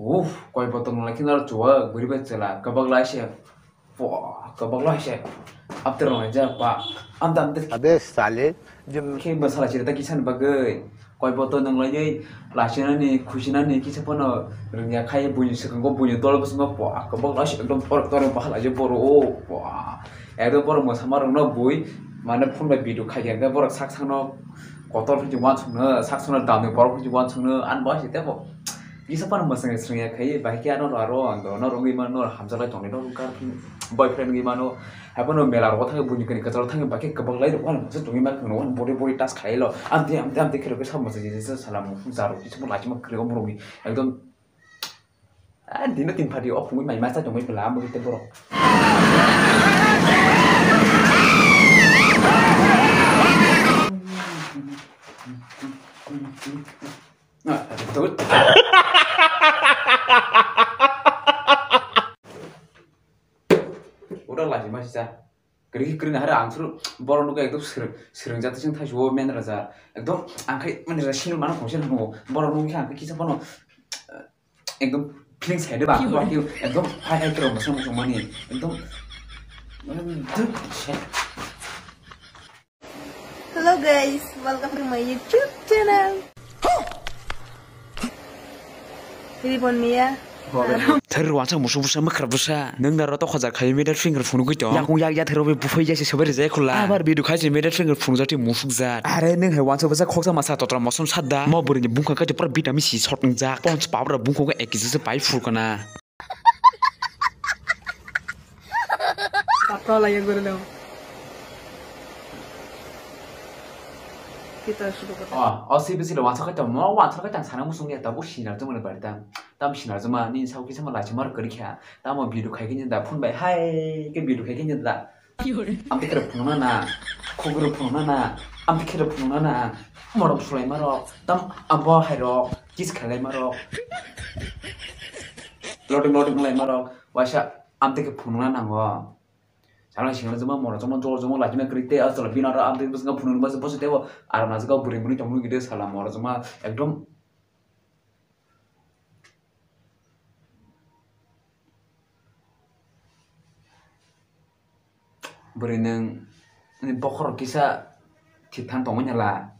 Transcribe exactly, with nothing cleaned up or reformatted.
Uff, koi botol nang lai khe naro chuwak, bwrwi bai chwla, kwbak lai se. Pua, kwbak lai se. Apter nang lai jak, pa. Amta, amta. Abe sale, jum. Khe bwsala chiri ta kisa ni bagwi. Koi botol nang lai oi, lachinani, khusinani, kisa phano rwngya khai, buini swkango, buini dol bwskango, pua, kwbak lai se, ekdom borok torok bahai lai je borok, o, pua. Ekdom borok mwsama rokno bui, mane phone bai video khai khe, borok sak sakno kotor khe uansukno, sak sakno damni borok khe uansukno, ani bo se tebo. Kisa phano mwsang swrwngya khai, bai khe ano aro ang no rwngwi mano, hamjak lai tongnai no girlfriend, boyfriend wngwi mano. Haiphano mela rogo thangwi buini kani kwcharo thangwi bai khe kwbak lai rok, ano se tongwi ma khwno, ano body body touch khai lo. Amte, amte, amte khe rok khe sabo mwsang je, je, salam, jaro, kisa bo lachima kwrwi o borokni. Ekdom, ah, dino tin pharti o phungwi mai masa tongwi bwla, amo khe borok. Ura lagi masih sa. Kiri kiri nahara angsuru borok nukha ekdom sir-, sirang jati sing thai suo men raja. Ekdom angkai mani raja sinu mano khongse nungo. Borok nukha angkai kisa phano, eh, ekdom feeling side ba, ki hore? Ekdom hai hai kero masang masang mani. Ekdom, ekdom, shit. Hello guys, welcome to my YouTube channel. Ribon Mia. Thari wansa musuk busa, makra busa. Nwng naro to khoja khai middle finger phunugwi tong. Yakung yak ya thero be buphai ya se sobai rijai khula. Abar video khai se middle finger phunujati musuk jat. Are nwng hai wansa busa khoksa masa totra mosom sadda. Mo bwrwini bungkha kati pura vitamin C shot wngjak. Pons pabra bungkha ek kg se pai phurkana. Kapra lagi gurino. Kita sudah kata. Oh, oh, si bisi lo wansa kata mo wansa kata sana musung ya tabu sinar tu mana barita. Tam sinar tu ma ni sau kisa ma lachi mar kari kha. Tam mo bidu khai kini da phun bai hai ke bidu khai kini da. Ki hore? Amte kere phun na na. Khuguru phun na na. Amte kere phun na na. Morom sulai maro. Tam abo hai ro. Kis khalai maro. Loading loading lai maro. Waisa amte ke phunukna nango. Sala singla joma mora joma jor joma lachina kwrwi tei asala bina ra amte bwskango phunukma se bosi tebo aram najagao bwrwi bwrwi tongmani gide sala mora joma ekdom. Bwrwi nwng bokhorok kisa thik thang tongmani hala.